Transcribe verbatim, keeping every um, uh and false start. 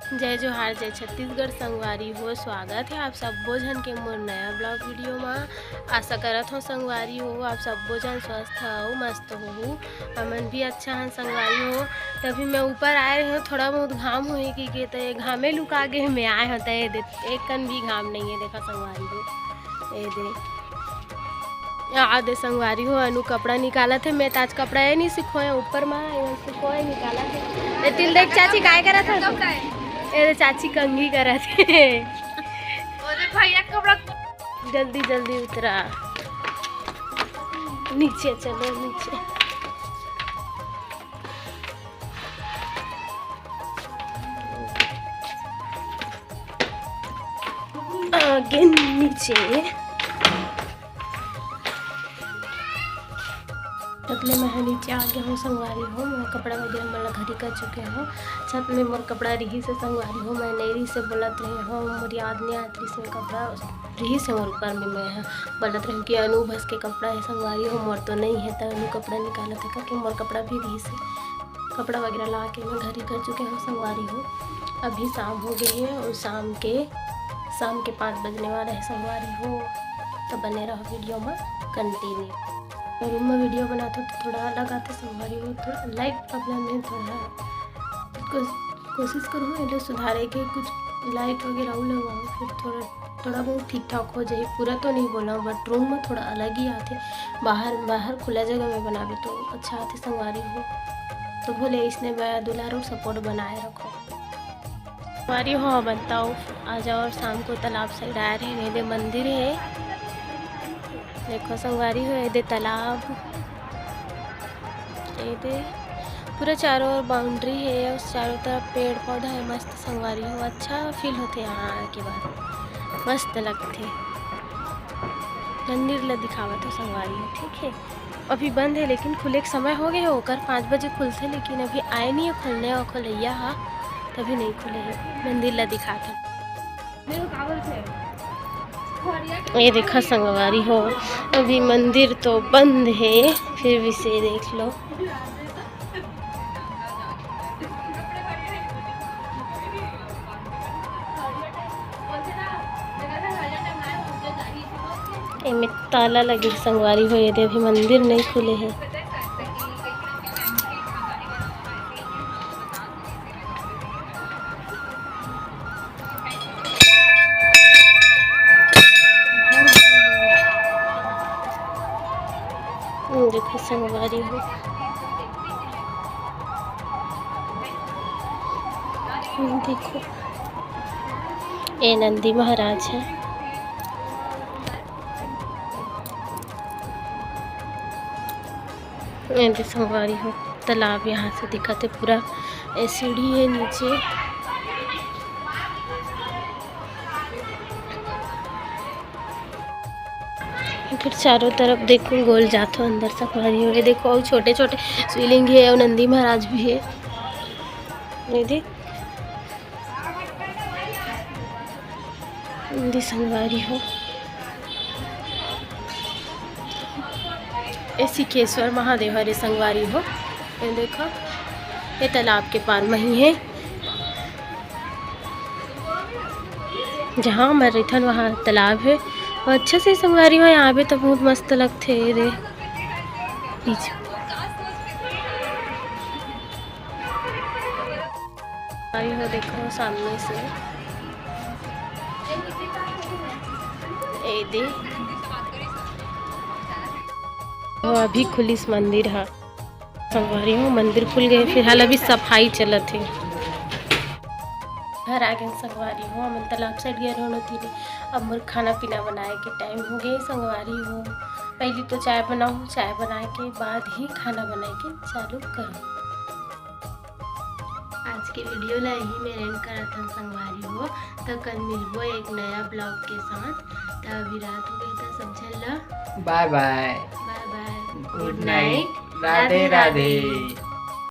जय जोहार, जय छत्तीसगढ़ संगवारी हो, स्वागत हे आप सब्बो झन के मोर नया vlog video मा। आशा करत हों संगवारी हो, आप सब्बो झन स्वस्थ हव, मस्त होहू। हमन भी अच्छा हन संगवारी हो। तभी मैं ऊपर आए हों, थोड़ा बहुत घाम होही कहिके, त ये घामे लुका गे मैं आए हों, त ये दे, एक कन भी घाम नहीं हे, देखा संगवारी हो, ये दे। आ दे संगवारी हो, अनु कपड़ा निकालत हे। मैं त आज कपड़ा ए नहीं सुखोए, ऊपर मा ए सुखोए निकालत हे। ए तिल देख चाची काय करत हे? ए दे चाची कंघी करत हे। अरे भैया कपड़ा। जल्दी जल्दी उतरा, नीचे चलो नीचे। आगे नीचे। तब ले मैं ह नीचे आ गे हों संगवारी हो, मैं कपड़ा वगैरह मन ला घरी कर चुके हों। छत में मोर कपड़ा रिहिस हे संगवारी हो, मैं नहीं रिहिस हे बोलत रहे हों, मोर याद नहीं आत रिहिस हे कपड़ा रिहिस हे मोर ऊपर में, मैं ह बोलत रहे हों कि अनु बस के कपड़ा हे संगवारी हो, मोर तो नहीं हे, त अनु कपड़ा निकालत हे करके मोर कपड़ा भी रिहिस हे। कपड़ा वगैरह ला के मैं घरी कर चुके हों संगवारी हो। अभी शाम हो गई है और शाम के, शाम के पाँच बजने वाला है संगवारी हो, तो बने रहो video में continue। और मैं video बनाता तो थोड़ा अलग आते संगवारी हो, थोड़ा light problem है, थोड़ा कोश-, कोशिश करूँ एला सुधारे के, कुछ light वगैरह अउ लगवाऊँ, फिर थोड़ा थोड़ा बहुत ठीक ठाक हो जाही, पूरा तो नहीं बोला, but room में थोड़ा अलग ही आथे। बाहर, बाहर खुला जगह में बनाबे तो अच्छा आथे संगवारी हो। तो भोले इसने बया दुलार और support बनाए रखो। संगवारी हो, बताओ, आ जाओ और शाम को तालाब side आए रहे, मेरे मंदिर है। देखो संगवारी हो, ये दे तालाब, ये दे पूरा चारों ओर boundary है और चारों तरफ पेड़ पौधा है। मस्त संगवारी हो, अच्छा feel होथे यहाँ आए के बाद, मस्त लगथे। मंदिर ला दिखावत हो संगवारी हो, ठीक है। अभी बंद है लेकिन खुले के समय हो गए है, ओकर पाँच बजे खुलथे, लेकिन अभी आए नहीं है खोलने और खोलैया हा, तभी नहीं खुले है। मंदिर ला दिखात हो। ये देखा संगवारी हो, अभी मंदिर तो बंद है, फिर भी से देख लो। एमे ताला लगे हे संगवारी हो, ये दे अभी मंदिर नहीं खुले है। हम्म, देखो संगवारी हो, हम्म, देखो, ये नंदी महाराज है। ये दे संगवारी हो, तालाब यहाँ से दिखत हे पूरा, ये सीढ़ी है नीचे। फिर चारों तरफ देखो, गोल जाथो अंदर संगवारी हो। ये देखो, अउ छोटे-छोटे शिवलिंग है और नंदी महाराज भी है। ये देख, नंदी संगवारी हो। ये सिकेश्वर महादेव हरे संगवारी हो। ये देखो, ये तालाब के पार में ही है। जहाँ मैं रहिथन, वहाँ तालाब है। और अच्छा से संगवारी हो, यहाँ पे तो बहुत मस्त लगथे रे। पीछे भाई हो, देखो सामने से। ए दे। वो अभी खुलिस मंदिर हा। संगवारी हो, मंदिर खुल गए, फिलहाल अभी सफाई चलत हे। घर आ गए संगवारी हो, हमन तालाब side गए रहन होती ले। अब मोर खाना पीना बनाए के time हो गए संगवारी हो। पहली तो चाय बनाओ, चाय बनाए के बाद ही खाना बनाए के चालू करो। आज के video ला यही में end करत हन संगवारी हो। त कल मिलबो एक नया vlog के साथ। त अभी रात हो गई, त सब झन ला bye bye। Bye bye। Good night। Radhe Radhe.